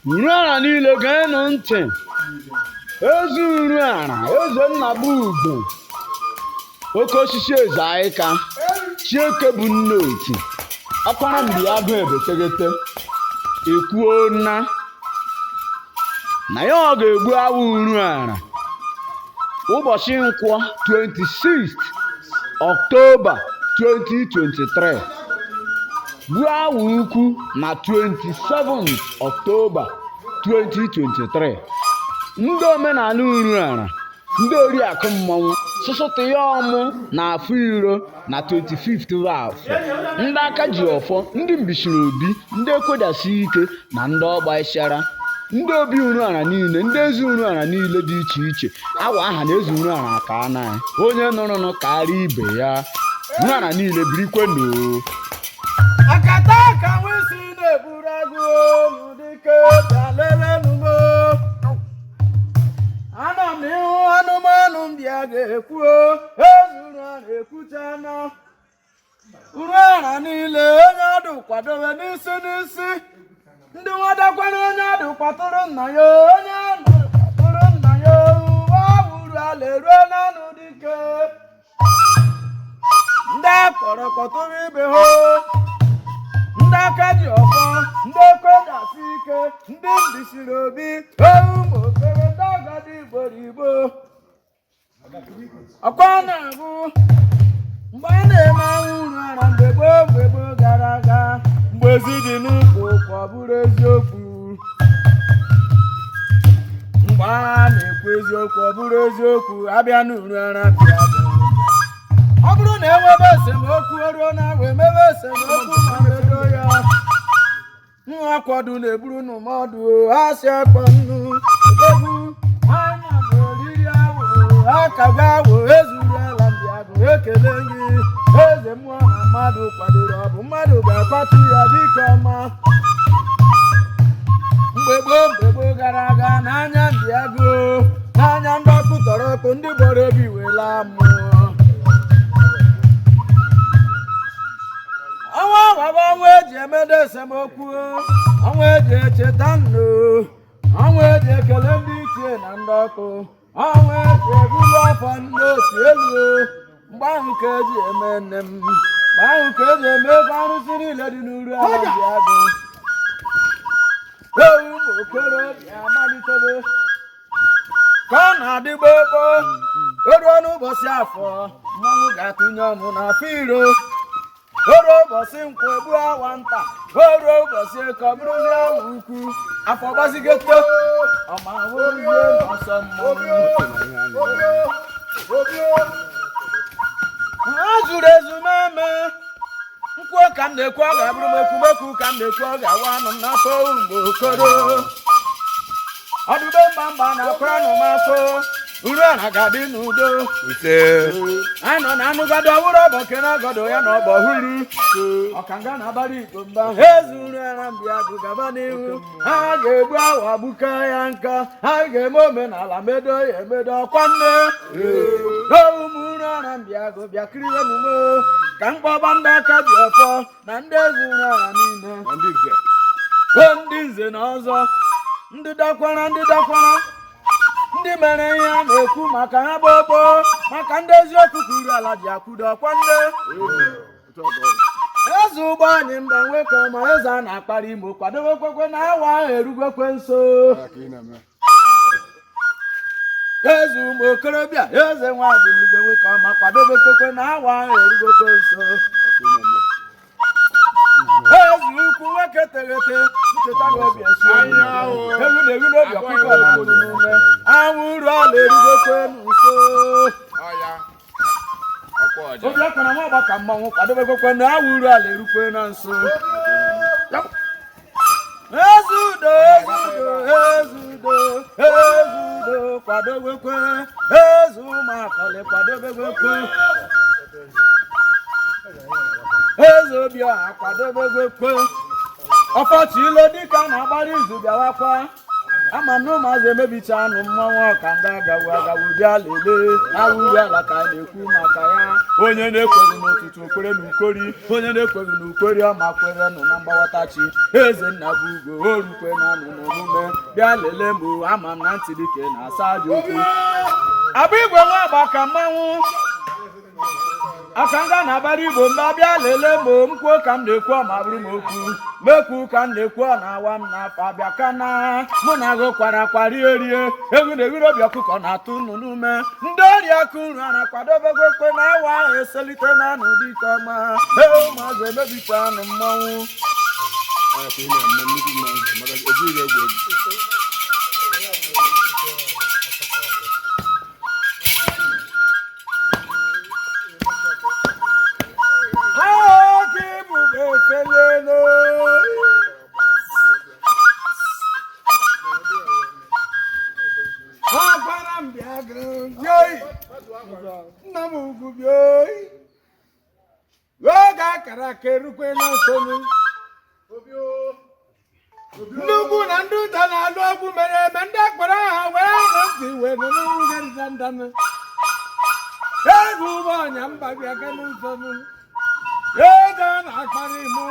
Uruala niile, geenụ ntị. Eze Uruala, Eze Nnabugo, oke osisi eze Aịka, Chieke bụ nne oti, ọkwara mgbe agụ ebeteghete, ekwuo na ya ọ ga-egbu awa Uruala ụbọchị Nkwọ 26 Ọktoba 2023, gbuo awa ukwu na 27 Ọktoba 2023. Ndị omenala Uruala, ndị oriakụ mmọnwụ sụsụtụ ya ọmụ na afọ iro na 25th afọ, ndị aka ji ọfọ, ndị mbisiri obi, ndị ekwedasi ike na ndị ọgba ịsara, ndị obi Uruala niile, ndị eze Uruala niile dị iche iche, awa aha na eze Uruala ka anaghị onye nụrụnụ karịa ibe ya. Uruala niile, birikwenụ. Akata aka nwisi na-eburu agụ n'ụdịke bịa lelenụ m. Ana m ihu anụmanụ m bịa ga-ekwuo ezuru a na-ekwucha na Uruala niile, onye ọdụ kwadobe n'isi n'isi, ndị nwadakwara, onye ọdụ kwatụrụ nna ya, onye ọdụ kwatụrụ nna ya. Uwe uru ala eruo n'anụ dike, ndị akpọrọ kpọtụrụ ibe ha, ndị aka ji ọfọ, ndị okodasi ike, ndị mbisiri obi, ewu ụmụ okoro, ndị agadi igboro igbo. Ọkwa na-abụ mgbe a na-eme anwụ Uruala mgbe gboo, mgbe gboo gara aga, mgbe ezi dị n'ukwu ụkwa, ọ bụrụ eziokwu, mgbe a na-ekwu eziokwu, ọ bụrụ eziokwu, abịa n'Uruala bịa bụ ọ bụrụ na enwebe esemokwu, o ruo na awa emebe esemokwu ma medo ya. Nwa akwado na-eburu n'ụmọdụ asị akpa nnu odogwu anya bụ oriri awụ akagwa awụ. Ezuruela mbịagụ, ekele gị, eze mmụọ na mmadụ kwadoro, ọ bụ mmadụ ga-akwatu ya dịka ọma. Mgbe gboo, mgbe gboo gara aga, n'anya mbịagụ, n'anya ndị ọkụ tọrọ ọkụ, ndị gbọrọ obi wela mmụọ. Ọnwa awaba, ọnwa eji emedo esemokwu, ọnwa eji echeta nnu, ọnwa eji ekele ndị ichie na ndị ọkụ, ọnwa eji ebulu afọ ndị otu elu. Mgbe ahụ ka eji eme nne m, mgbe ahụ ka eji eme ego arụsị niile dị n'uru ala ndị agụ. Ewu ụmụ okorobịa amalitebe ka ọ na-adị gboo gboo. O ruo n'ụbọchị afọ, mmanwụ ga-atụnye ọmụ n'afọ iro. O ruo ụbọchị Nkwọ, egbu awa nta. O ruo ụbọchị Eke, ọ bụrụzie awa ukwu. Afọ gbazigote ọma wụrụzie n'ọsọ mmọnwụ. Ha zuru ezumeme nkwuo ka m na-ekwu, ọ ga-abụrụ m ekwumekwu ka m na-ekwu, ọ ga-awa anụ m n'afọ. Mgbe okoro ọdụbe mba mba na-akwara nụ m afọ, Uruala ga-adị n'udo. Ise. Anyị nọ na anụgado ọwụrụ ọbọ kene ọgọdọ ya na ọgbọ huru ọkanga na abalị igbo mba. Eze Uruala mbịagụ, gaba n'ihu. Ha ga-egbu awa gbuka ya nka, ha ga-eme omenala medo ya emedo ọkwa nne ụmụ Uruala mbịagụ. Bịa kiriwenumo ka mkpọba ndị aka ji ọfọ na ndị eze Uruala niile. Na ndị nze. O ndị nze na ọzọ, ndị dakwara, ndị dakwara, ndị mere ihe a na-ekwu maka ha gboo gboo, maka ndị eziokwu ka Uruala ji akwudo ọkwa nne. Eze ụgbọ anyị mba nwoke ọma, eze a na-akpara imo, kwadobe kwekwe na awa ahụ erugokwe nso. Ya ka ị na-eme. Eze ụmụ okorobịa, eze nwadị n'igwe, nwoke ọma, kwadobe kwekwe na awa ahụ erugokwe nso. Ya ka ị na-eme. Eze ukwu, nwoke teghete, ncheta gị obi esi ewu na-ewu n'obi, ọkụkọ na-atụ n'ume. Anwụ uru ala erugokwe nso. Ọya. Ọkwa ọja. Obi akwara nwa ọgbaka mmanwụ, kwadobekwekwe na awa uru ala erukwe na nso. Eze udo, eze udo, eze udo, eze udo, kwadobekwe. Eze ụmụakọlị, kwadobekwe. Eze obiọha, kwadobekwe. Ọfọchị ilo dịka na-agbara izu, bịawakwa. Ama m na ụmụazị emebicha anụ mmanwụ ọkanga agawu agawu bịa lelee awụ ala ka a na-ekwu maka ya. Onye na-ekweghị n'ụtụtụ okwere na ukori, onye na-ekweghị na ukori ọma kwere nụ na mgbawatachi. Eze nna bụ ugo orukwe na anụ n'omume bịa lelee m, ama m na ntị dike na-asa aja okwu. Abụ igwe nwa agba ka mmanwụ akanga na-abara igbo mba bịa lelee m, m kwuo ka m na-ekwu ọ ma bụrụ m okwu mekwu ka m na-ekwu ọ na-awa m n'afọ abịa ka na mụ na agụ kwara akwa rie rie egwu na ewuro obi ọkụkọ na-atụ nnụ n'ume ndị ọrịa akụ nru ara kwadobego kwe na awa ahụ eselite na anụ dike ọma. Ee, ụmụazị emebicha anụ mmanwụ. Ọ ya ka ị na-eme nnukwu mmanwụ maka ejighị egwu egwu. Oke ebube efelelo. Akwara m bịa gịrị yoi, nna m ugwu bịa oyi. Oge akara aka erukwe na nsonu. Ndị ugwu na ndị ụta na-alụ ọgwụ mere eme ndị akpọrọ aha wee nụ ntị wee nụ n'ugwu ndanụ. Ego ụgbọ ọnya mba bịa ga n'ụzọnụ. Ego a na-akparị mụ.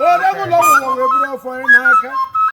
Odegwụlọ ụwa wee buru ọfọ ị n'aka.